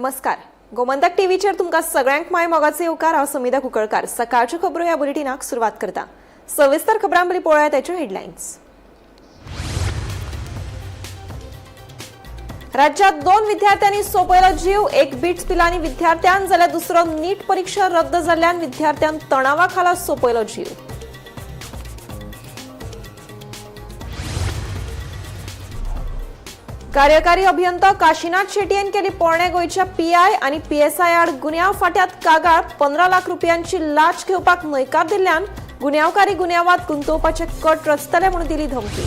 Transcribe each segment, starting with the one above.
नमस्कार, गोमंतक टीव्हीचेर तुमकां सगळ्यांक माय मोगाचे येवकार. हांव समिधा कुंकळकार सकाळच्यो खबरो ह्या बुलेटिनाक सुरवात करता. सविस्तर खबरां पयलीं पळोवया ताच्यो हेडलायन्स. राज्यात 2 विद्यार्थ्यांनी सोंपयलो जीव. एक बिट्स पिलानी विद्यार्थ्यान जाल्यार दुसरो नीट परीक्षा रद्द जाल्ल्यान विद्यार्थ्यान तणावा खाला सोंपयलो जीव. कार्यकारी अभियंता काशीनाथ शेट्टी यांनी केली पोरण्या गोंयच्या पीआय आणि पीएसआय आड गुन्यांव फांट्यात कागाळ. 15 लाख रुपयांची लाच घेवपाक न्हयकार दिल्ल्यान गुन्यांवकारी गुन्यांवात गुंतोवपाचे कट रचतले म्हणून दिली धमकी.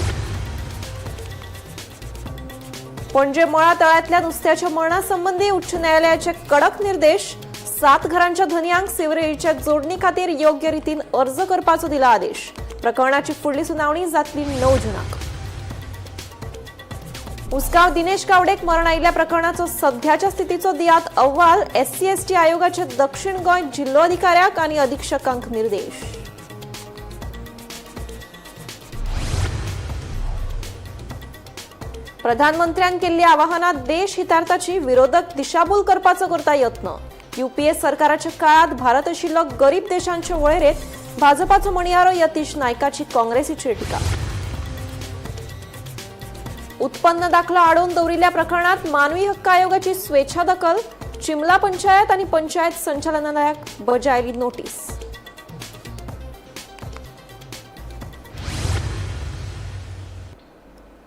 पणजे मळा तळ्यातल्या नुस्त्याच्या मरणा संबंधी उच्च न्यायालयाचे कडक निर्देश. 7 घरांच्या धनयांक सिवरेजीच्या जोडणी खातीर योग्य रितीन अर्ज करपाचो दिला आदेश. प्रकरणाची फुडली सुनावणी जातली 9 जूनाक. उसगांव दिनेश गावडेक मरण आयिल्ल्या प्रकरणाचो सध्याच्या स्थितीचो दियात अहवाल. एससी एसटी आयोगाचे दक्षिण गोंय जिल्लोधिकाऱ्याक आनी अधिक्षकांक निर्देश. प्रधानमंत्र्यान केल्ली आवाहनात देश हितार्थाची विरोधक दिशाभूल करपाचो करता यत्न. युपीए सरकाराच्या काळात भारत आशिल्लो गरीब देशांचे वळेरेंत. भाजपाचो म्हणयारो यतीश नायकाची काँग्रेसीचेर टिका. उत्पन्न दाखलो आडोवन दवरिल्ल्या प्रकरणात मानवी हक्क आयोगाची स्वेच्छा दखल. चिमला पंचायत आणि पंचायत संचालनालयाक बजायली नोटीस.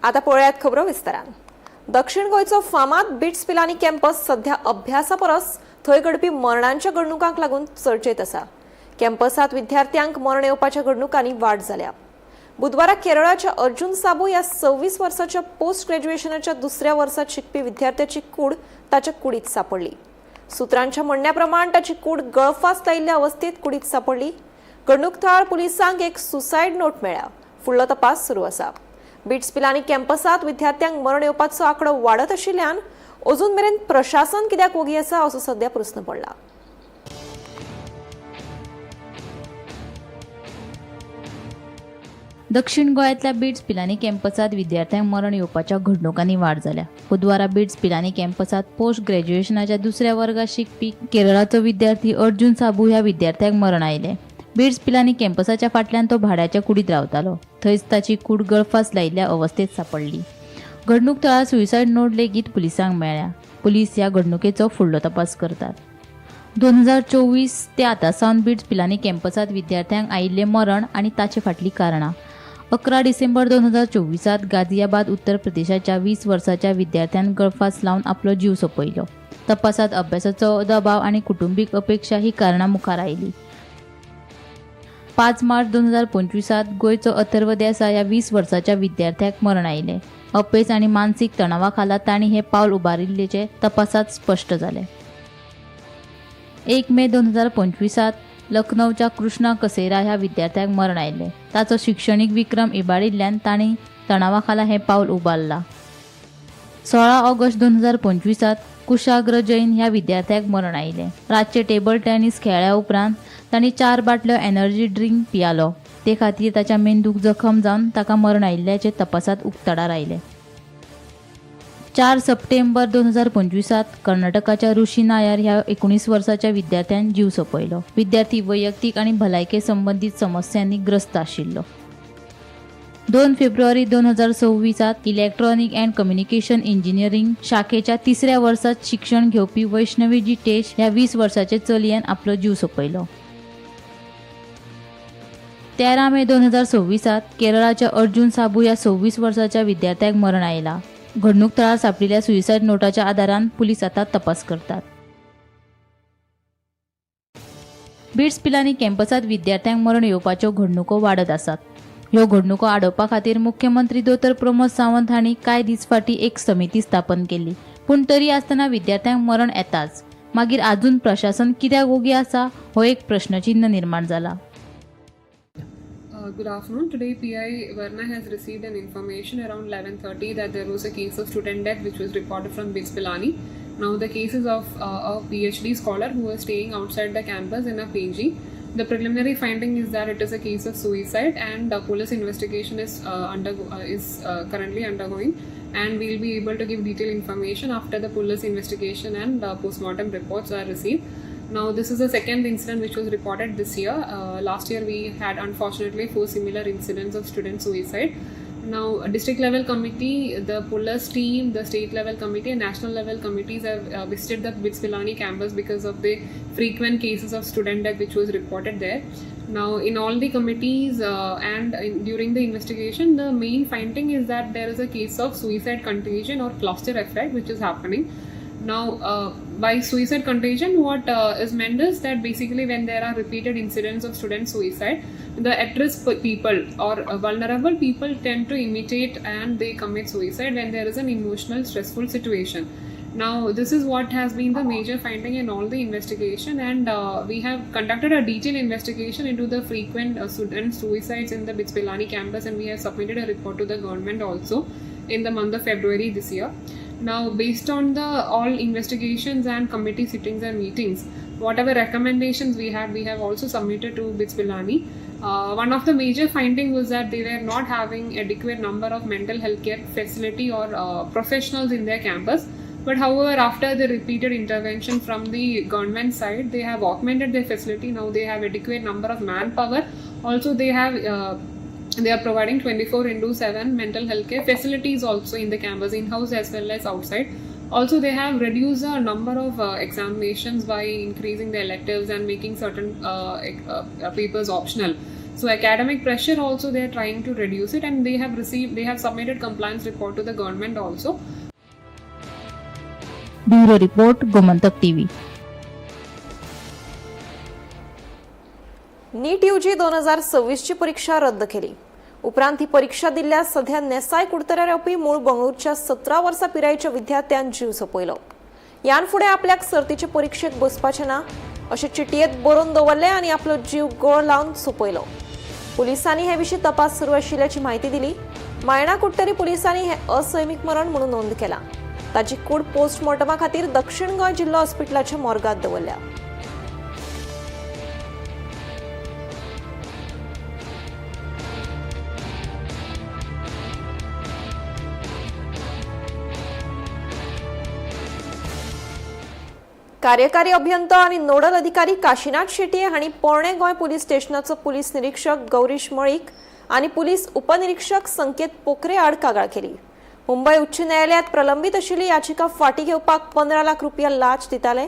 आता पळयात खबरो विस्तारान. दक्षिण गोंयचो फामाद बिट्स पिलानी कॅम्पस सध्या अभ्यासा परस थंय घडपी मरणांच्या घडणुकांक लागून चर्चेत आसा. कॅम्पसात विद्यार्थ्यांक मरण येवपाच्या घडणुकांनी वाड जाल्या. बुधवारा केरळाच्या अर्जुन साबू ह्या 26 वर्साच्या पोस्ट ग्रॅज्युएशनाच्या दुसऱ्या वर्सात शिकपी विद्यार्थ्याची कूड ताच्या कुडीत सापडली. सूत्रांच्या म्हणण्या प्रमाण ताची कूड गळफास लायिल्ल्या अवस्थेत कुडीत सापडली. घडणूक थळार पुलिसांक एक सुसायड नोट मेळ्ळ्या. फुडलो तपास सुरू आसा. बिट्स पिलानी कॅम्पसात विद्यार्थ्यांक मरण येवपाचो आंकडो वाडत आशिल्ल्यान अजून मेरेन प्रशासन कित्याक वोगी आसा असो सध्या प्रस्न पडला. दक्षिण गोंयांतल्या बिट्स पिलानी कॅम्पसात विद्यार्थ्यांक मरण येवपाच्या घडणुकांनी वाड जाल्या. बुधवारा बिट्स पिलानी कॅम्पसात पोस्ट ग्रॅज्युएशनाच्या दुसऱ्या वर्गात शिकपी केरळाचो विद्यार्थी अर्जुन साबू ह्या विद्यार्थ्याक मरण आयलें. बिट्स पिलानी कॅम्पसाच्या फाटल्यान तो भाड्याच्या कुडीत रावतालो. थंयच ताची कूड गळफास लायिल्ल्या अवस्थेत सापडली. घडणूक थळार सुसायड नोट लेगीत पुलिसांक मेळ्ळ्या. पुलीस ह्या घडणुकेचो फुडलो तपास करतात. 2024 ते आतां सावन बिट्स पिलानी कॅम्पसात विद्यार्थ्यांक आयिल्लें मरण आनी ताचे फाटलीं कारणां. 11 डिसेंबर 2024 गाझियाबाद उत्तर प्रदेशाच्या 20 वर्साच्या विद्यार्थ्यान गळफास लावन आपलो जीव सोंपयलो. तपासात अभ्यासाचो दबाव आनी कुटुंबीक अपेक्षा ही कारणां मुखार आयली. 5 मार्च 2025 गोंयचो अथर्व देसाय ह्या 20 वर्साच्या विद्यार्थ्याक मरण आयलें. अपेस आनी मानसीक तणावा खाला तांणी हें पावल उबारिल्ल्याचें तपासात स्पश्ट जालें. 1 मे 2025 लखनौच्या कृष्णा कसेरा ह्या विद्यार्थ्याक मरण आयलें. ताचो शिक्षणीक विक्रम इबाडिल्ल्यान तांणी तणावाखाला हें पावल उबारलां. 16 ऑगस्ट 2025 कुशाग्र जैन ह्या विद्यार्थ्याक मरण आयलें. रातचे टेबल टेनिस खेळ्ळ्या उपरांत तांणी 4 बाटल्यो एनर्जी ड्रिंक पियालो. ते खातीर ताच्या मेंदूक जखम जावन ताका मरण आयिल्ल्याचें तपासात उक्ताडार आयलें. 4 सप्टेंबर 2025 कर्नाटकाच्या ऋषी नायर ह्या 19 वर्साच्या विद्यार्थ्यान जीव सोंपयलो. विद्यार्थी वैयक्तीक आनी भलायके संबंदीत समस्यांनी ग्रस्त आशिल्लो. 2 फेब्रुवारी 2026 इलेक्ट्रॉनिक अँड कम्युनिकेशन इंजिनियरिंग शाखेच्या तिसऱ्या वर्सात शिक्षण घेवपी वैष्णवी जितेश ह्या 20 वर्साचे चलयेन आपलो जीव सोंपयलो. 13 मे 2026 केरळाच्या अर्जुन साबू ह्या 26 वर्साच्या विद्यार्थ्याक मरण आयला. घडणूक थळार सापडिल्ल्या सुसायड नोटाच्या आदारान पुलीस आता तपास करतात. बिट्स पिलानी कॅम्पसात विद्यार्थ्यांक मरण येवपाच्यो घडणुको वाडत आसात. ह्यो घडणुको आडोवपा खातीर मुख्यमंत्री दोतोर प्रमोद सावंत हांणी कांय दीस फाटीं एक समिती स्थापन केल्ली. पूण तरी आसतना विद्यार्थ्यांक मरण येताच. मागीर आजून प्रशासन कित्याक वोगी आसा हो एक प्रश्नचिन्ह निर्माण जाला. Good afternoon. Today, PI Verna has received an information around 11:30 that there was a case of student death which was reported from BITS Pilani. Now, the case is of a PhD scholar who was staying outside the campus in a PG. The preliminary finding is that it is a case of suicide, and the police investigation is currently undergoing. and we'll be able to give detailed information after the police investigation and postmortem reports are received. Now, this is the second incident which was reported this year. Last year, we had unfortunately 4 similar incidents of student suicide. Now, a district level committee, the police team, the state level committee, and national level committees have visited the BITS Pilani campus because of the frequent cases of student death which was reported there. Now, in all the committees during the investigation, the main finding is that there is a case of suicide contagion or cluster effect which is happening. Now, by suicide contagion, what is meant is that basically when there are repeated incidents of student suicide, the at-risk people or vulnerable people tend to imitate and they commit suicide when there is an emotional stressful situation. Now, this is what has been the major finding in all the investigation, and we have conducted a detailed investigation into the frequent student suicides in the BITS Pilani campus, and we have submitted a report to the government also in the month of February this year. Now, based on the all investigations and committee sittings and meetings, whatever recommendations we have also submitted to BITS Pilani. One of the major findings was that they were not having adequate number of mental health care facility or professionals in their campus. But however, after the repeated intervention from the government side, they have augmented their facility. Now they have adequate number of manpower. Also, they have they are providing 24/7 mental health care facilities also in the campus, in-house as well as outside. Also, they have reduced the number of examinations by increasing the electives and making certain papers optional. So academic pressure also they are trying to reduce it, and they have submitted compliance report to the government also. Bureau report, Gomantak TV. NEET UG 2026 ची परीक्षा रद्द केली. उपरांत ही परीक्षा दिल्ल्या सध्या नेसाय कुडतऱ्या रावपी मूळ बंगळूरच्या 17 वर्सां पिरायेच्या विद्यार्थ्यान जीव सोंपयलो. ह्यान फुडें आपल्याक सर्तीचे परिक्षेक बसपाचें ना अशें चिटयेंत बरोवन दवरलें आनी आपलो जीव गोळ लावन सोंपयलो. पुलिसांनी हे विशीं तपास सुरू आशिल्ल्याची म्हायती दिली. मायणा कुडटरी पुलिसांनी हें असैमीक मरण म्हणून नोंद केलां. ताची कूड पोस्टमॉर्टमा खातीर दक्षिण गोंय जिल्लो हॉस्पिटलाच्या मोर्गांत दवरल्या. कार्यकारी अभियंता आणि नोडल अधिकारी काशीनाथ शेट्ये हांणी पोरणे गोंय पुलीस स्टेशनाचो पुलीस निरीक्षक गौरीश मळीक आणि पुलीस उपनिरीक्षक संकेत पोखरे आड कागाळ केली. मुंबय उच्च न्यायालयात प्रलंबित आशिल्ली याचिका फाटी घेवपाक 15 लाख रुपया लाच दिताले.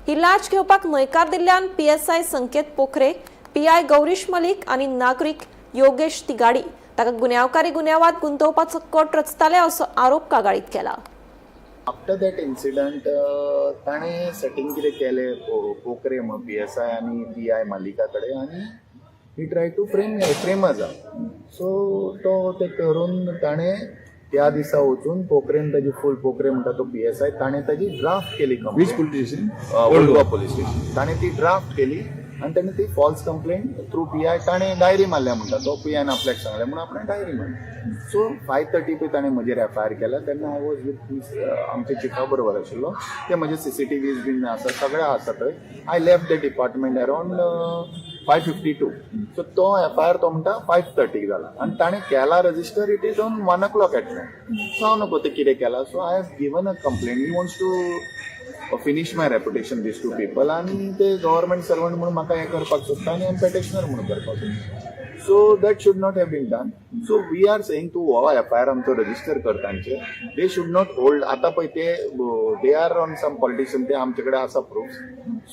ही लाच घेवपाक न्हयकार दिल्ल्यान PSI Sanket Pokhare, PI Gaurish Malik आणि नागरीक योगेश तिगाडी ताका गुन्यांवकारी गुन्यांवात गुंतोवपाचो कट रचताले असो आरोप कागाळीत केला. आफ्टर that incident ताणें सेटींग कितें केलें पोखरे म्हणून PSI आनी PI मालिका कडेन आनी he try to frame आसा. सो तो ते करून ताणें त्या दिसा वचून पोखरेन ताजी फूल पोखरे म्हणटा तो PSI ताणें ताजी ड्राफ्ट केली. Which police station? Old Goa police station. ताणें ती ड्राफ्ट केली आनी ताणें ती फॉल्स कंप्लेंट थ्रू PI ताणें डायरी मारल्या म्हणटा तो PIन आपल्याक सांगलें म्हणून आपणें डायरी मारली. सो 5:30 पळय ताणें म्हजेर FIR केला. तेन्ना I was with आमच्या चिफा बरोबर आशिल्लो. ते म्हजे CCTVs बीन आसा सगळे आसा थंय. I left the department around 5:52. So तो FIR तो म्हणटा 5:30 जाला आनी ताणें केला register it is on 1 o'clock at night. So हांव नको तें कितें केला. So I have given a complaint. He wants to finish my reputation these two people आनी ते गव्हर्मेंट सर्वंट म्हणून म्हाका हें करपाक सोदता आनी हांव पेटिशनर म्हणून करपाक सोदता. So that should not have been done. So we are saying तूं हो FIR आमचो रजिस्टर कर तांचे. They should not hold. आतां पळय ते they are on some politician ते आमचे कडेन आसा प्रूफ.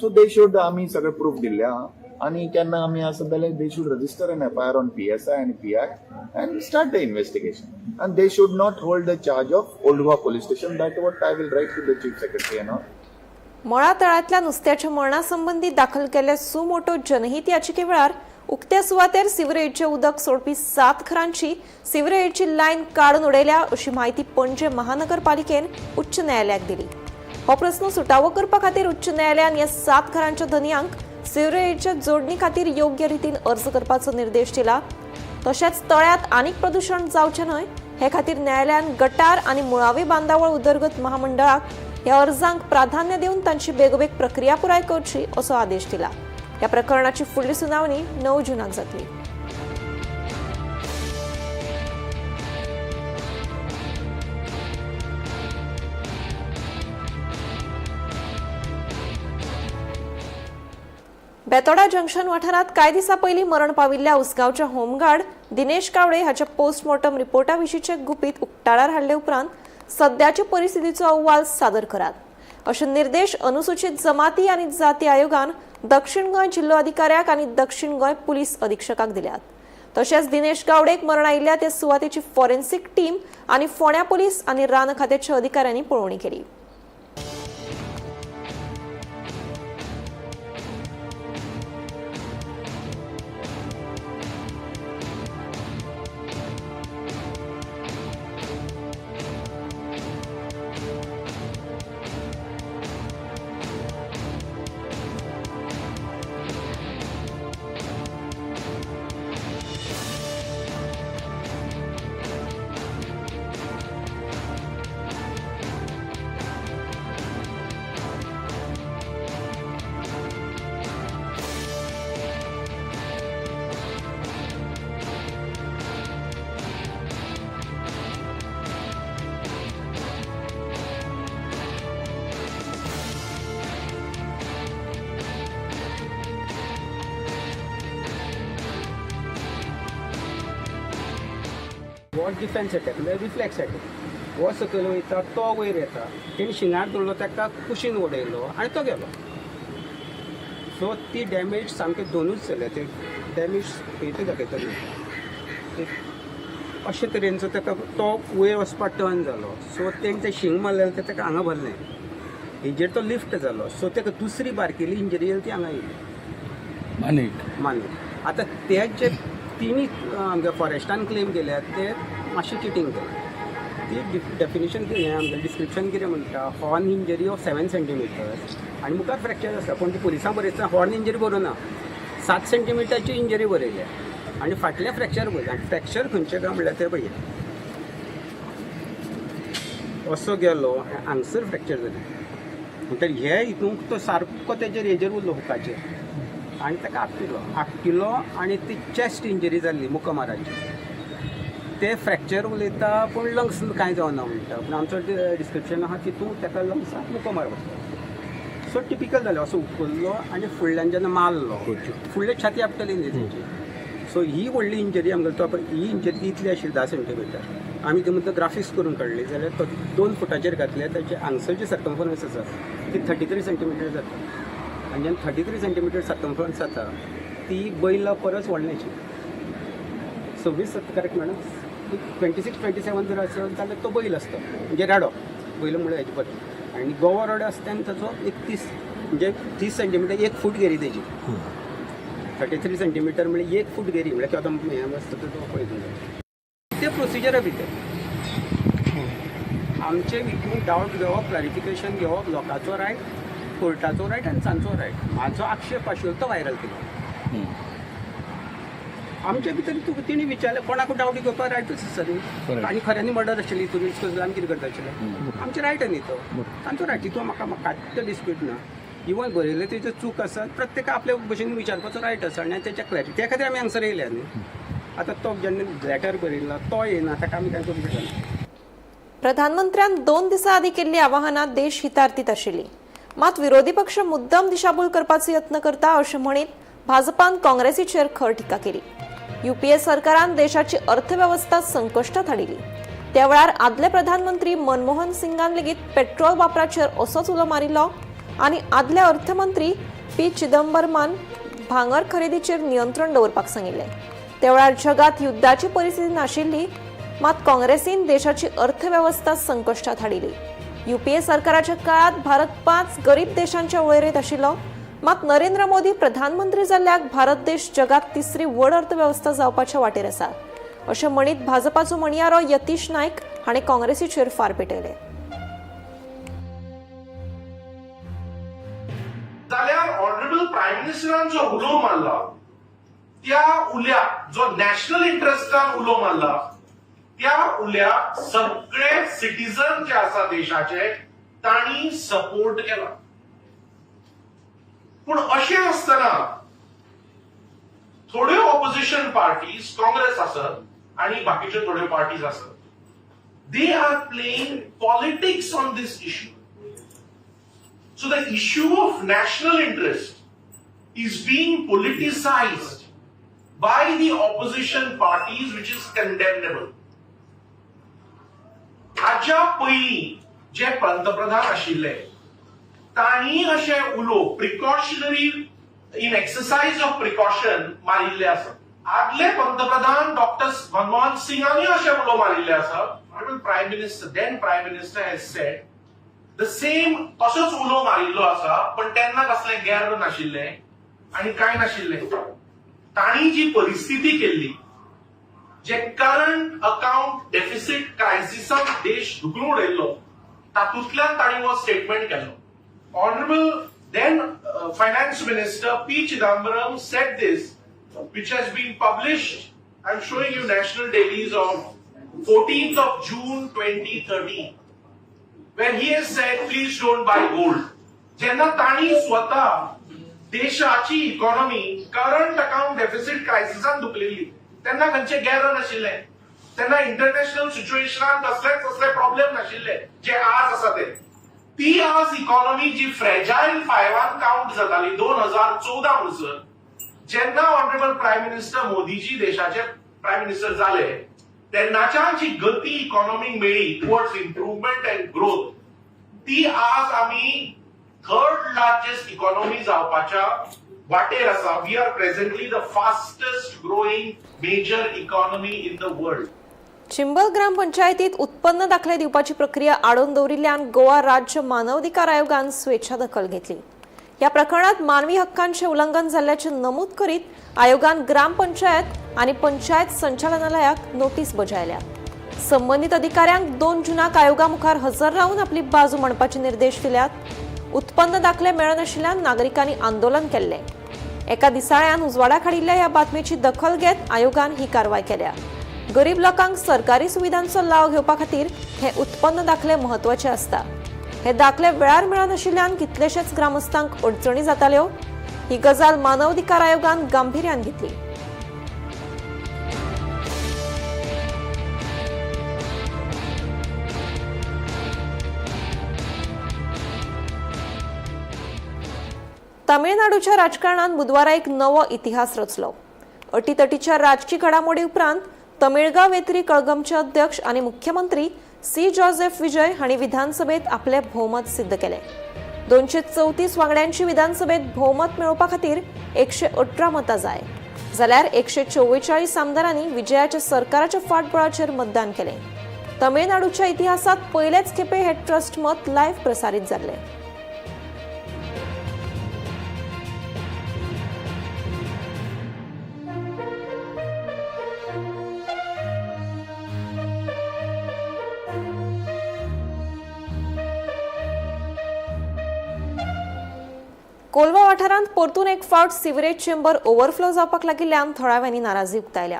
सो they should आमी सगळे प्रूफ दिल्ले आहा आनी केन्ना आमी आसत जाल्यार they should register an FIR on PSI आनी PI and start the investigation. And they should not hold the charge of Old Goa police station. That what I will write to the chief secretary and all. मळा तळांतल्या नुस्त्याच्या मरणा संबंदी दाखल केल्ल्या suo motu जनहित याचिके वेळार उक्त्या सुवातेर सिवरेजचें उदक सोडपी 7 घरांची सिवरेजची लायन काडून उडयल्या अशी म्हायती पणजे महानगरपालिकेन उच्च न्यायालयाक दिली. हो प्रस्न सुटावो करपा खातीर उच्च न्यायालयान ह्या 7 घरांच्या धनयांक सिवरेजच्या जोडणी खातीर योग्य रितीन अर्ज करपाचो निर्देश दिला. तशेंच तळ्यांत आनीक प्रदुशण जावचें न्हय हे खातीर न्यायालयान गटार आनी मुळावी बांदावळ उदरगत महामंडळाक ह्या अर्जांक प्राधान्य दिवन तांची बेगोबेग प्रक्रिया पुराय करची असो आदेश दिला. ह्या प्रकरणाची फुडली सुनावणी 9 जूनाक जातली. बेतोडा जंक्शन वाठारांत कांय दिसां पयलीं मरण पाविल्ल्या उसगांवच्या होमगार्ड दिनेश कावळे हाच्या पोस्टमॉर्टम रिपोर्टा विशींचे गुपीत उक्ताडार हाडले उपरांत सद्याचे परिस्थितीचो अहवाल सादर करात अशे निर्देश अनुसूचित जमाती आनी जाती आयोगान दक्षिण गोंय जिल्लो अधिकाऱ्याक आनी दक्षिण गोंय पुलीस अधिक्षकाक दिल्यात. तशेंच दिनेश गावडेक मरण आयिल्ल्या ते सुवातेची फॉरेन्सिक टीम आनी फोंड्या पुलीस आनी रान खात्याच्या अधिकाऱ्यांनी पळोवणी केली. हो डिफेन्स अटॅक म्हणल्यार रिफ्लेक्स अटॅक. हो सकयल वयता तो वयर येता, तेणी शिंगार धरलो ताका कुशीन उडयलो आनी तो गेलो. सो ती डॅमेज सामके दोनूच जाल्या, ते डॅमेज खंय दाखयता न्ही अशे तरेनचो ताका तो वयर वचपाक टर्न जालो. सो तेणें तें शींग मारलें तें ताका हांगा भरलें, हेजेर तो लिफ्ट जालो. सो ताका दुसरी बारकेली इंजरी जाली ती हांगा येयली मानेक. आतां ते जे तिणी आमगे फॉरेस्टान क्लेम केल्या ते मातशें चिटींग केलें. ती डेफिनेशन कितें आमगेलें डिस्क्रिप्शन कितें म्हणटा, हॉर्न इंजरी ऑफ 7 सेंटीमिटर्स आनी मुखार फ्रॅक्चर आसा, पूण ती पुलिसां बरयतना हॉर्न इंजरी बरोवना, 7 सेंटीमिटराची इंजरी बरयल्या आनी फाटलें फ्रॅक्चर बरयलें. आनी फ्रॅक्चर खंयचें काय म्हणल्यार तें पळय असो गेलो हांगसर फ्रॅक्चर जालें म्हणटकीर हे हितूंक तो सारको तेजेर हेजेर उरलो हुकाचेर आनी ताका आपटिलो आपटिलो आनी ती चेस्ट इंजरी जाल्ली मुका माराची. ते फ्रॅक्चर उलयता पूण लंग्स कांय जावना म्हणटा, पूण आमचो डिस्क्रिप्शन आहा तितून ताका लंग्साक मुको मार बसलो. सो टिपिकल जालें, असो उखल्लो आनी फुडल्यान जेन्ना मारलो फुडले छाती आपटली न्ही तेजी. सो ही व्हडली इंजरी आमगेली तो ही इंजरी इतली आशिल्ली 10 सेंटीमिटर. आमी ती म्हणटा ग्राफिक्स करून काडली जाल्यार तो 2 फुटाचेर घातले ताचे हांगसर जी सर्कमफरन्स आसा ती 33 सेंटीमिटर जाता. आनी जेन्ना 33 सेंटीमिटर सर्कमफरन्स जाता ती बैला परस व्हडल्याची 26 करेक्ट मॅडम 26 27 जर आसत जाल्यार तो बैल आसता म्हणजे रेडो बैल म्हणल्यार हेजे परस. आनी गोवा रोडो आसता तेन्ना ताचो 31 म्हणजे 30 सेंटीमिटर 1 फूट घेरी तेजी 33 सेंटीमिटर म्हणजे 1 फूट घेरी म्हणल्यार आतां हें आसता तो पळयता ते प्रोसिजरा भितर आमचे हितून डावट घेवप, क्लॅरिफिकेशन घेवप लोकांचो रायट, कोर्टाचो रायट आनी तांचो रायट. म्हाजो आक्षेप आशिल्लो तो व्हायरल केलो. आमचे भितर तुका तेणी विचारलें कोणाक डावट घेवपाक रायटूच आसा न्ही, आनी खऱ्यांनी मर्डर आशिल्ली हितून आमी कितें करता आशिल्लें, आमचें रायट न्ही तो तांचो रायट. तितून म्हाका कांयच डिस्प्यूट ना. इवन बरयलें तेजें चूक आसा, प्रत्येका आपल्या भशेन विचारपाचो रायट आसा आनी तेच्या क्लॅरिटी त्या खातीर आमी हांगसर येयल्या न्ही. आतां तो जेन्ना लेटर बरयला तो येयना ताका आमी कांय करूंक शकना. प्रधानमंत्र्यान 2 दिसां आदीं केल्ली आवाहनां देश हितार्थीत आशिल्ली, मात विरोधी पक्ष मुद्दम दिशाभूल करपाचो यत्न करता अशें म्हणीत भाजपान काँग्रेसीचेर खर टिका केली. युपीए सरकारान देशाची अर्थवेवस्था संकश्टात हाडिल्ली. त्या वेळार आदले प्रधानमंत्री मनमोहन सिंगान लेगीत पेट्रोल वापराचेर असोच उलो मारिल्लो आनी आदले अर्थमंत्री पी चिदंबरमान भांगर खरेदीचेर नियंत्रण दवरपाक सांगिल्लें. त्या वेळार जगांत युद्धाची परिस्थिती नाशिल्ली, मात काँग्रेसीन देशाची अर्थवेवस्था संकश्टात हाडिल्ली. युपीए सरकाराच्या काळात भारत 5 गरीब देशांच्या वळेरेंत आशिल्लो, मात नरेंद्र मोदी प्रधानमंत्री जाल्ल्याक भारत देश जगात 3री व्हड अर्थवेवस्था जावपाच्या वाटेर आसा अशें म्हणीत भाजपाचो म्हणयारो यतीश नायक हाणें काँग्रेसीचेर फार पेटयले. जाल्यार ऑनरेबल प्रायम मिनिस्टरान जो उलो मारला त्या उल्याक, जो नॅशनल इंट्रस्टान उलो मारला त्या उल्याक सगळे सिटीजन जे आसा देशाचे तांणी सपोर्ट केला. पूण अशें आसतना थोड्यो ऑपोजिशन पार्टीज, काँग्रेस आसत आनी बाकीच्यो थोड्यो पार्टीज आसत, they are playing politics on this issue. So the issue of national interest is being politicised by the opposition parties, which is condemnable. हाच्या पयलीं जे पंतप्रधान आशिल्ले तांणी अशें उलो precautionary in exercise of precaution मारिल्ले आसा. आदले पंतप्रधान डॉक्टर मनमोहन सिंगांनी अशें उलो मारिल्ले आसा. Prime minister, then prime minister has said the same, तसोच उलो मारिल्लो आसा, पण तेन्ना कसलें गेर नाशिल्लें आनी कांय नाशिल्लें. तांणी जी परिस्थिती केल्ली, जे करंट अकाउंट डेफिसीट क्रायसिसान देश धुकलून उडयल्लो, तातूंतल्यान तांणी हो स्टेटमेंट केलो. Honourable then finance minister P Chidambaram said this, which has been published. I am showing you national dailies of 14th of June 2013, where he has said, please don't buy gold. जेन्ना तांणी स्वता देशाची economy current account deficit क्रायसिसान धुकलेली, तेन्ना खंयचे गेर नाशिल्लें, तेन्ना international सिच्युएशनान कसलेच कसले प्रॉब्लेम नाशिल्ले जे आज आसा ते. ती आज इकॉनॉमी जी फ्रेजायल फायवान काउंट जाताली 2014 म्हणसर, जेन्ना ऑनरेबल प्रायम मिनिस्टर मोदीजी देशाचे प्रायम मिनिस्टर जाले तेन्नाच्यान जी गती इकॉनॉमीक मेळ्ळी टुवर्ड्स इम्प्रुवमेंट अँड ग्रोथ, ती आज आमी थर्ड लार्जेस्ट इकॉनॉमी जावपाच्या वाटेर आसा. We are presently the fastest growing major economy in the world. Chimbel ग्रामपंचायतीत उत्पन्न दाखले दिवपाची प्रक्रिया आडोवन दवरिल्ल्यान गोवा राज्य मानवाधिकार आयोगान स्वेच्छा दखल घेतली. ह्या प्रकरणात मानवी हक्कांचे उल्लंघन जाल्ल्याचें नमूद करीत आयोगान ग्रामपंचायत आनी पंचायत संचालनालयाक नोटीस बजायल्या. संबंदीत अधिकाऱ्यांक 2 जूनाक आयोगा मुखार हजर रावन आपली बाजू मांडपाचे निर्देश दिल्यात. उत्पन्न दाखले मेळनाशिल्ल्यान नागरिकांनी आंदोलन केल्लें. एका दिसाळ्यान उजवाडाक हाडिल्ल्या ह्या बातमेची दखल घेत आयोगान ही कारवाय केल्या. गरीब लोकांक सरकारी सुविधांचो लाव घेवपा खातीर हे उत्पन्न दाखले म्हत्वाचे आसता. हे दाखले वेळार मेळनाशिल्ल्यान कितलेशेच ग्रामस्थांक अडचणी जाताल्यो. ही गजाल मानवाधिकार आयोगान गांभिर्यान घेतली. तामिळनाडूच्या राजकारणात बुधवारा एक नवो इतिहास रचलो. अटीतटीच्या राजकी घडामोडी उपरांत तमिळगा वेत्री कळगमचे अध्यक्ष आणि मुख्यमंत्री सी जोसेफ विजय हांणी विधानसभेत आपले भोवमत सिद्ध केले. 234 वांगड्यांची विधानसभेत भोवमत मेळोवपा खातीर 118 मतां जाय, जाल्यार 144 आमदारांनी विजयाच्या सरकाराच्या फाटबळाचेर मतदान केलें. तमिळनाडूच्या इतिहासात पयलेच खेपे हे ट्रस्ट मत लायव्ह प्रसारीत जाल्लें. कोलवा वाठारांत परतून एक फावट सिवरेज चेंबर ओव्हरफ्लो जावपाक लागिल्ल्यान थळाव्यांनी नाराजी उक्तायल्या.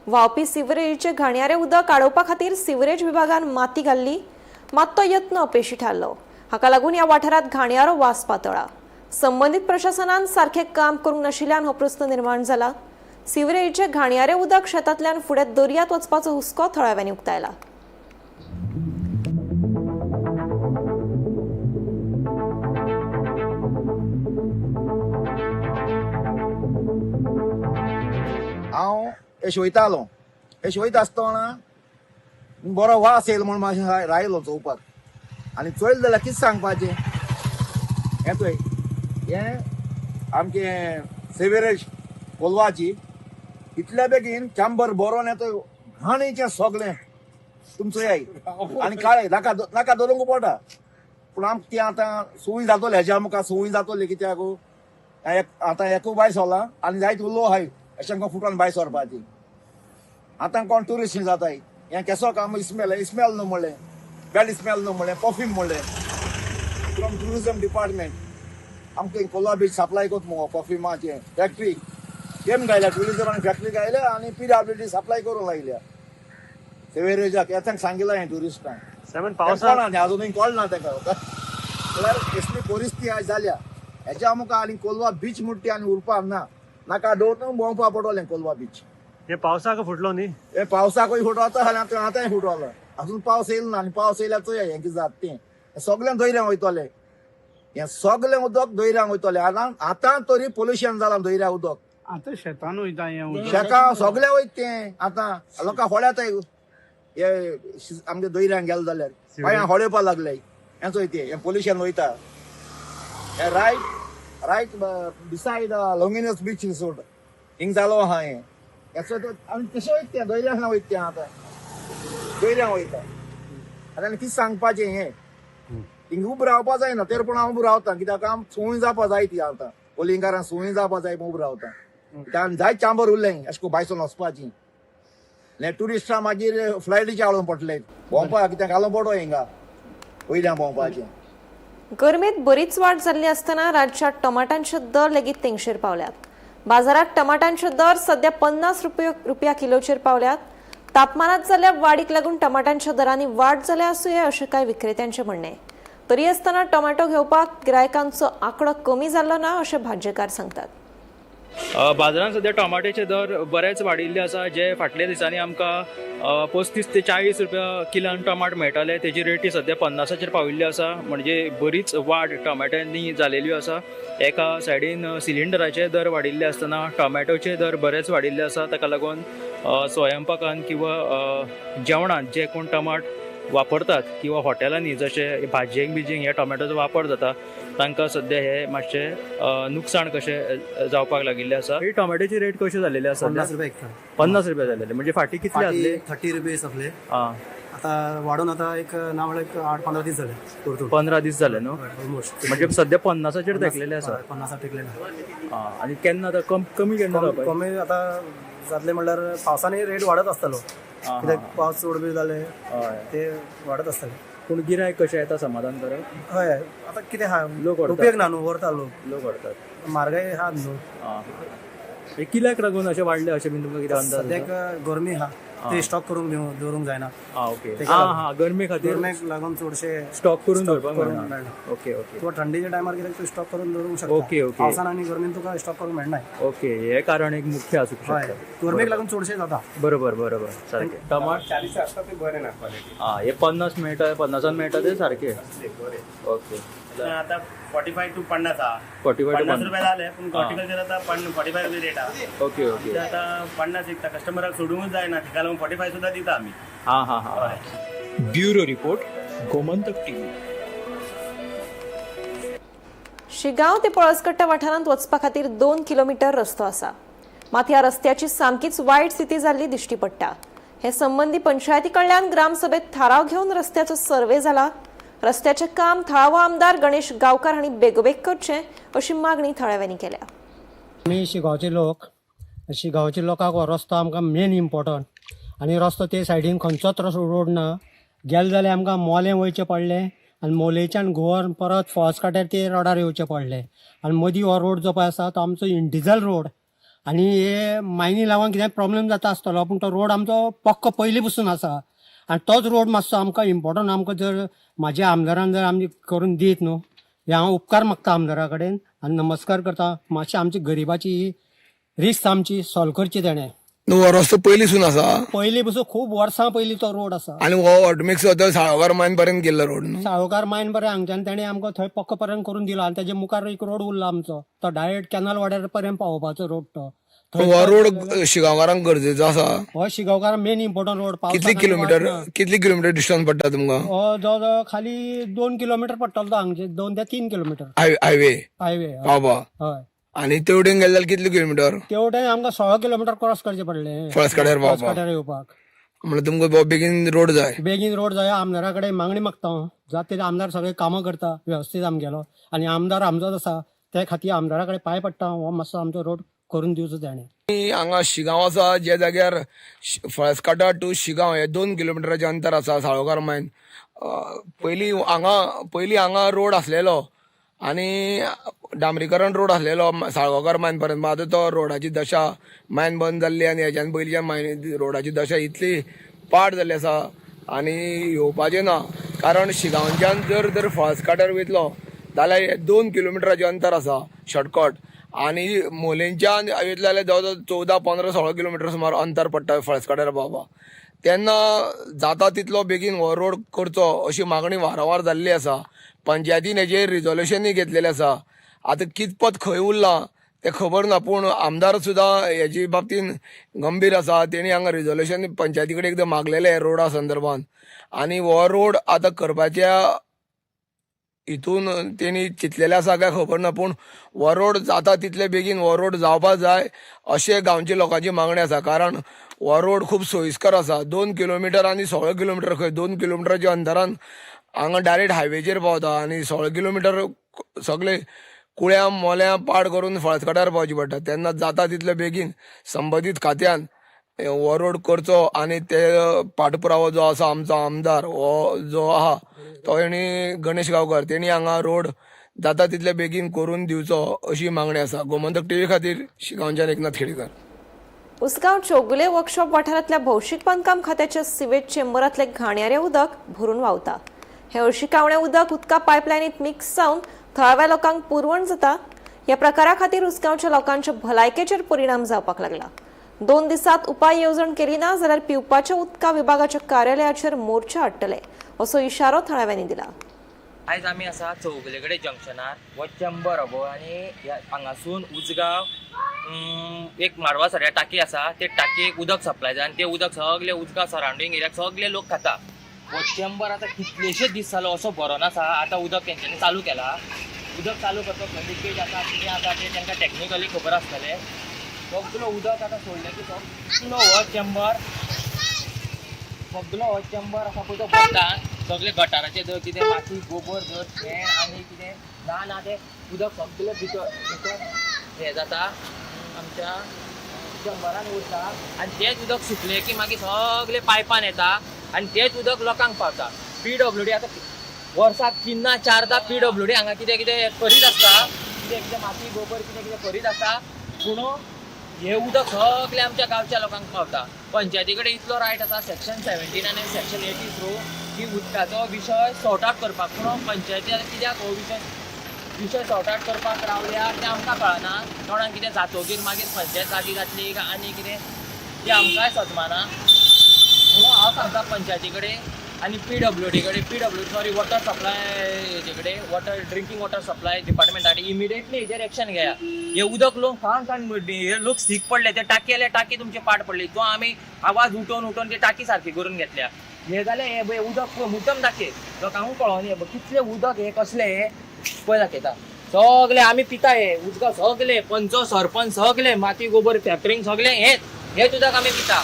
व्हांवपी सिवरेजीचें घाणयारें उदक आडोवपा खातीर सिवरेज विभागान माती घाल्ली, मात तो यत्न अपेशी थारलो. हाका लागून ह्या वाठारांत घाणयारो वास पातळा. संबंदीत प्रशासनान सारकें काम करूंक नाशिल्ल्यान हो प्रस्न निर्माण जाला. सिवरेजीचें घाणयारें उदक शेतांतल्यान फुडें दर्यांत वचपाचो हुस्को थळाव्यांनी उक्तायला. हांव येश वयतालो, येश वयता आसतना बरो वास येयलो म्हूण मातशें रायलो चोवपाक आनी चोयलें जाल्यार कितें सांगपाचें, हें चोय, हें आमचें सिवरेज कोलवाची इतल्या बेगीन चॅम्बर बरोवन येता घाणीचें सगळें तुमचो याय आनी काळें नाका नाका धरूंक पडटा. पूण आमकां ती आतां सुवी जातली, हेज्या आमकां सुवी जातली कित्याक आतां एकूय बाय सोला आनी जायत उलो आहाय अशें आमकां फुटोन भायर सरपाची. आतां कोण ट्युरिस्ट जाताय, हें केसो काम इस्मेल इस्मेल न्हू म्हणलें, बॅड इस्मेल न्हू म्हणलें, परफ्यूम म्हणलें फ्रॉम ट्युरिजम डिपार्टमेंट. आमकां कोलवा बीच सप्लाय करता मुगो परफ्युमाचें फॅक्ट्री केम गायल्या, ट्युरिजमान फॅक्ट्री गायल्या आनी पीडब्ल्यूडी सप्लाय करूंक लायल्या सिवेरेजाक. हें सांगिलां हें ट्युरिस्टांक कोणा अजुनूय कळना ताका. म्हळ्यार कसली परिस्थिती आज जाल्या हेच्या आमकां. आनी कोलवा बीच म्हणटा ती आनी उरपाक ना, नाका दवरून भोंवपा पडटलें कोलवा बीच. हे पावसाक फुटलो न्ही, हे पावसाकूय फुटो आनी आतां आतांय फुटलो, अजून पावस येयलो ना आनी पावस येयल्यार चोया हें कितें जाता तें, सगळ्यांक धैर्य वयतलें. हें सगळें उदक दर्यांक वयतलें. आतां आतां तरी पोल्युशन जालां दर्या उदक. आतां शेतान वयता हें उदक. शेतां सगळें वयता तें आतां लोकां होळ्यात हे आमच्या दर्यांक गेले जाल्यार पांयां होळ येवपाक लागले. हें चोय तें हें पोल्युशन वयता. हें right right beside Longinus beach resort हिंग जालो आहा हें. हेचो आनी तशें वयता तें दर्यांक वयता तें आतां दर्यांक वयता. आतां आनी कितें सांगपाचें हें हिंग उबो रावपा जायना तर पूण हांव उबो रावता कित्याक आम सुंय जावपा जाय ती आतां कोलिंगारां सुंय जावपा जाय म्हूण उबो रावता. कित्याक जायत चांबर उरलें अशें करून भायसून वचपाची. हे ट्युरिस्टां मागीर फ्लायटीचे हाडून पडले भोंवपाक कित्याक घालून पडो हिंगा वयल्यान भोंवपाचें. गरमेत बरीच वाड जाल्ली आसतना राज्यात टमाटांचे दर लेगीत तेंगशेर पावल्यात. बाजारात टमाटांचे दर सध्या 50 रुपया किलोचेर पावल्यात. तापमानात जाल्ल्या वाडीक लागून टमाटांच्या दरांनी वाड जाल्या आसूये अशें कांय विक्रेत्यांचें म्हणणें. तरी आसतना टोमॅटो घेवपाक गिरायकांचो आंकडो कमी जाल्लो ना अशें भाजयेकार सांगतात. बाजारांत सद्या टोमाट्याचे दर बरेच वाडिल्ले आसा. जे फाटल्या दिसांनी आमकां 35 ते 40 रुपया किलान टमाट मेळटाले तेजी रेटी सद्या 50 पाविल्ली आसा. म्हणजे बरीच वाड टोमॅट्यांनी जालेली आसा. एका सायडीन सिलिंडराचे दर वाडिल्ले आसतना टोमॅटोचे दर बरेच वाडिल्ले आसा. ताका लागून स्वयंपाकान किंवा जेवणांत जे कोण टमाट वापरतात किंवा हॉटेलांनी जशे भाजयेक बिजयेक हे टोमॅटोचो वापर जाता तांकां सद्या हे मातशें नुकसाण कशें जावपाक लागिल्लें आसा. ही टोमॅटोची रेट कशी जालेली आसा? 50 रुपया एक. 50 रुपया जालेले. म्हणजे फाटी कितले आसले? 30 रुपीज आसले. आतां वाडून आतां एक ना म्हणल्यार एक 8-15 दीस जाले. 15 दीस जाले न्हू? ऑलमोस्ट. म्हणजे सद्या 50 तेकलेले आसा. 50 तेकलेले. आनी केन्ना आतां कमी केन्ना जावपाक? कमी आतां जातले म्हणल्यार पावसांनी रेट वाडत आसतलो कित्याक पावस चड बी जाले ते वाडत आसतले. पूण गिरायक कशें येता समाधान करप? हय आतां कितें आहा लोक उपयोग ना न्हू, व्हरता लोक. लोक व्हरतात. म्हारगाय आहा न्हू. कित्याक लागून अशें वाडलें अशें बीन तुमकां कितें अंदाज? सद्याक गरमी आहा ते स्टॉक करूंक दवरूंक जायना. ओके. हां गरमे खातीर गरमेक लागून चडशे स्टॉक करून दवरपाक मेळना. Okay okay. तुका थंडीच्या टायमार कित्याक तूं स्टॉक करून दवरूंक शकता. Okay okay. पावसान आनी गरमेन तुका स्टॉक करूंक मेळना. ओके, हे कारण एक मुख्य आसूंक शकता. गरमेक लागून चडशे जाता. बरोबर बरोबर सारकें. टमाट 40 आसता ते बरें ना क्वॉलिटी. हां हे 50 मेळटा, 50 मेळटा ते सारके. ओके. आता 45 to 50 आहा. 45 रुपया जाले पूण हॉर्टिकल्चर आतां 45 रुपया रेट आहा. Okay okay. आतां 50 विकता कस्टमराक सोडूंकच जायना ताका लागून 45 सुद्दां दिता आमी. हां हां हां. Bureau report, Gomantak TV. Shigaon ते पळसकट्टा वाठारांत वचपा खातीर 2 किलोमीटर रस्तो आसा. मात ह्या रस्त्याची सामकीच वायट स्थिती जाल्ली दिश्टी पडटा. हे संबंदी पंचायती कडल्यान ग्रामसभेत थाराव घेवन रस्त्याचो सर्वे जाला. रस्त्याचें काम थळावो आमदार गणेश गांवकार हांणी बेगोबेग करचें अशी मागणी थळाव्यांनी केल्या. आमी शिगांवचे लोक, शिगांवच्या लोकांक हो रस्तो आमकां मेन इम्पोर्टंट. आनी रस्तो ते सायडीन खंयचोच रोड ना. गेले जाल्यार आमकां मोलें वयचें पडलें आनी मोलेच्यान गोवर परत फळसकाट्यार ते रोडार येवचें पडलें. आनी मदीं हो रोड जो पळय आसा तो आमचो इंडिजल रोड. आनी हे मायनी लागून कितें प्रॉब्लेम जाता आसतलो पूण तो रोड आमचो पक्को पयलीं पसून आसा. आनी तोच रोड मातसो आमकां इम्पोर्टंट. आमकां जर म्हाज्या आमदारान जर आमची करून दीत न्हू, हे हांव उपकार मागता आमदारा कडेन आनी नमस्कार करता. मातशी आमची गरिबाची ही रिस्क आमची सॉल्व करची तेणें. हो रस्तो पयलींसून आसा. पयलीं पसून खूब वर्सां पयलीं तो रोड आसा. आनी हो ऑटोमिक्स तो साळगार मायन पर्यंत गेल्लो रोड न्हू. साळगार मायन पर्यंत हांगच्यान तेणें आमकां थंय पक्को पर्यंत करून दिलो. आनी तेजे मुखार एक रोड उरला आमचो, तो डायरेक्ट कॅनल वाड्यार पर्यंत पावोवपाचो रोड तो. हो रोड शिगांवकारांक गरजेचो आसा. हो शिगांवकारांक मेन इम्पोर्टंट रोड. कितली किलोमिटर, कितली किलोमिटर डिस्टन्स पडटा तुमकां? हो जवळ जवळ खाली 2 किलोमिटर पडटलो तो हांगचे, 2 ते 3 किलोमिटर. हायवे हायवे पावपा. हय. आनी तेवटेन गेले जाल्यार कितले किलोमिटर? तेवटेन आमकां 16 किलोमिटर क्रॉस करचें पडलें फळसकाट्यार पावपाक. फळसकाट्यार येवपाक. म्हणल्यार तुमकां बेगीन रोड जाय. बेगीन रोड जाय. आमदारा कडेन मागणी मागता हांव, जाता तितले आमदार सगळे कामां करता वेवस्थीत आमगेलो. आनी आमदार आमचोच आसा, ते खातीर आमदारा कडेन पांय पडटा हांव, हो मातसो आमचो रोड करून दिवचो तेणें. हांगा शिगांव आसा, ज्या जाग्यार फळसकाटा टू शिगांव हे 2 किलोमिटराचें अंतर आसा साळगार मायन. पयलीं हांगा रोड आसलेलो आनी डांबरीकरण रोड आसलेलो साळगांवकार मायन पर्यंत. आतां तो रोडाची दशा मायन बंद जाल्ली आनी हेज्यान पयलींच्या मायन रोडाची दशा इतली पाड जाल्ली आसा आनी येवपाचें ना. कारण शिगांवच्यान जर तर फळसकाट्यार वयतलो जाल्यार हे 2 किलोमिटराचें अंतर आसा शॉर्टकट. आनी मोलेंच्यान वयतले जाल्यार जवळ जवळ 14, 15, 16 किलोमिटर सुमार अंतर पडटा फळसकाट्यार पावपाक. तेन्ना जाता तितलो बेगीन हो रोड करचो अशी मागणी वारंवार जाल्ली आसा. पंचायतीन हेजेर रिजोल्युशनूय घेतलेलें आसा. आतां कितपत खंय उरलां तें खबर ना, पूण आमदार सुद्दां हेजे बाबतीन गंभीर आसा. तेणी हांगा रिजोल्युशन पंचायती कडेन एकदां मागलेलें रोडा संदर्भान आनी हो रोड आतां करपाच्या हितून तेणी चिंतलेलें आसा काय खबर ना, पूण हो रोड जाता तितले बेगीन हो रोड जावपा जाय अशें गांवच्या लोकांची मागणी आसा. कारण हो रोड खूब सोयीस्कर आसा. 2 किलोमिटर आनी 16 किलोमिटर खंय 2 किलोमिटराच्या अंतरान हांगा डायरेक्ट हायवेचेर पावता आनी 16 किलोमिटर सगळे कुळ्यां मोल्यां पाड करून फळसकाटार पावचें पडटा. तेन्ना जाता तितले बेगीन संबंदीत खात्यान हो रोड करचो आनी ते पाठपुरावो जो आसा आमचो आमदार हो जो आहा तो हेणी गणेश गांवकर तेणी हांगा रोड जाता तितले बेगीन करून दिवचो अशी मागणी आसा. गोमंतक टीव्ही खातीर शिगांवच्यान एकनाथ खेडेकर. उसगांव चौगुले वर्कशॉप वाठारांतल्या भौशीक बांदकाम खात्याच्या सिवेज चेंबरांतले घाणयारे उदक भरून व्हांवता. हें हळशिकावणें उदक उदका पायपलायनीत मिक्स जावन थळाव्या लोकांक पुरवण जाता. ह्या प्रकारा खातीर उसगांवच्या लोकांच्या भलायकेचेर परिणाम जावपाक लागला. 2 दिसांत उपाय येवजण केली ना जाल्यार पिवपाच्या उदका विभागाच्या कार्यालयाचेर मोर्चा हाडटले असो इशारो थळाव्यांनी दिला. आयज आमी आसा चौगुले कडेन जंक्शनार. हो चेंबर हो आनी हांगासून उजगांव एक माडवा सऱ्या टाकी आसा, ते टाकयेक उदक सप्लाय जाता आनी ते उदक सगळे उजगांव सरावंडींग एरियाक सगळे लोक खाता. हो चेंबर आतां कितलेशे दीस जालो असो बरो नासा. आतां उदक तेंच्यांनी चालू केला. उदक चालू करपाक खंय लिकेज आसा कितें आसा तें तांकां टॅक्निकली खबर आसतलें. सगलो उदक आतां सोडलें की सगलो हो चेंबर सगलो हो चेंबर आसा पळय तो भरता. सगळे गटाराचे जर कितें माती गोबर जर शेण आनी कितें ना ना तें उदक सगळें भितर भितर हें जाता आमच्या चेंबरान उरता आनी तेंच उदक सुकलें की मागीर सगळें पायपान येता आनी तेंच उदक लोकांक पावता. पीडब्ल्यूडी आतां वर्साक 3 4दा पीडब्ल्यूडी हांगा कितें कितें करीत आसता, कितें कितें माती गोबर कितें कितें करीत आसता, पूण हें उदक सगळें आमच्या गांवच्या लोकांक पावता. पंचायती कडेन इतलो रायट आसा सेक्शन 17 आनी सेक्शन 80 थ्रू की उदकाचो विशय सॉर्ट आवट करपाक, पूण पंचायती आतां कित्याक हो विशय सॉर्ट आवट करपाक रावल्या तें आमकां कळना. कोणाक कितें जातोगीर मागीर पंचायत जागी जातली काय आनी कितें तें आमकांय सजमाना. म्हणून हांव सांगता पंचायती कडेन आनी पीडब्ल्यूडी कडेन, पीडब्ल्यू सॉरी वॉटर सप्लाय हेजे कडेन, वॉटर ड्रिंकींग वॉटर सप्लाय डिपार्टमेंटा कडेन इमिडिएटली हेजेर एक्शन घेया. हे उदक लोक खाण खाण हे लोक सीक पडले, ते टाकी जाल्यार टाकी तुमचे पाड पडली, तो आमी आवाज उठोवन उठोवन ती टाकी सारकी करून घेतल्या. हे जालें हे पळय उदक मुद्दम दाखय लोकांकूय कळोनी हे कितलें उदक हें कसलें हें पळय दाखयता. सगळे आमी पिता हे उदक, सगळे पंच सरपंच सगळे माती गोबर फॅक्टरींग सगळे हेच हेच उदक आमी पिता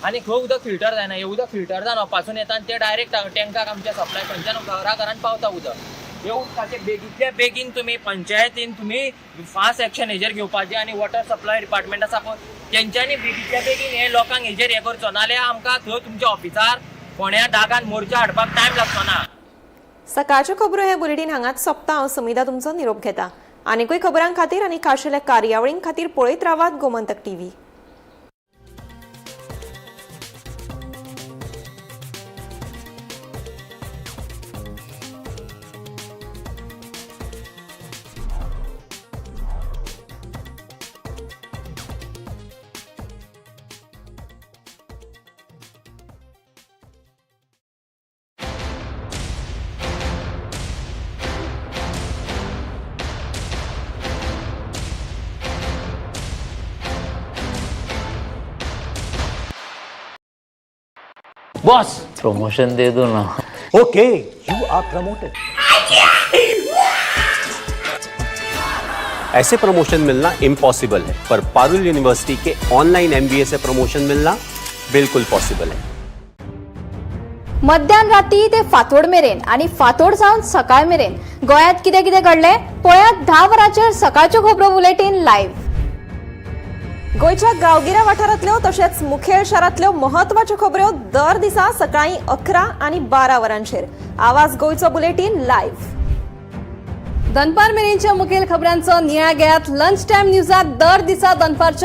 आनी खंय उदक फिल्टर जायना. हें उदक फिल्टर जावन पासून येता आनी तें डायरेक्ट टँकाक आमच्या सप्लाय खंयच्यान घरा घरान पावता उदक. हें उदकाचें बेगींतल्या बेगीन तुमी पंचायतीन तुमी फास्ट एक्शन हेजेर घेवपाचें आनी वॉटर सप्लाय डिपार्टमेंट आसा पळय तेंच्यांनी बेगींतल्या बेगीन हे लोकांक हेजेर हें करचो, नाल्यार आमकां थंय तुमच्या ऑफिसार फोंड्या दागान मोर्चा हाडपाक टायम लागचो ना. सकाळच्यो खबरो हे बुलेटीन हांगाच सोंपता. हांव समिधा तुमचो निरोप घेता. आनीकूय खबरां खातीर आनी खाशेल्या कार्यावळीं खातीर पळयत रावात गोमंतक टीव्ही. बॉस प्रमोशन दे दो ना. Okay, you are promoted. ऐसे प्रमोशन मिलना इम्पॉसिबल है, पर पारुल यूनिवर्सिटी के ऑनलाइन एमबीए से प्रमोशन मिलना बिल्कुल पॉसिबल है. मध्यान राती ते फांतोड मेरेन आनी फांतोड जावन सकाळ मेरेन गोंयांत कितें कितें घडलें पळयात 10 वरांचेर सकाळच्यो खबरो बुलेटीन लायव्ह. गोंयच्या गांवगिऱ्या वाठारांतल्यो तशेंच मुखेल शारांतल्यो म्हत्वाच्यो खबऱ्यो दर दिसा सकाळीं 11 आनी 12 वरांचेर आवाज गोंयचो बुलेटीन लायव्ह. दनपार मेरेनच्या मुखेल खबरांचो नियाळ घेयात लंच टायम न्यूजात दर दिसा दनपारच्या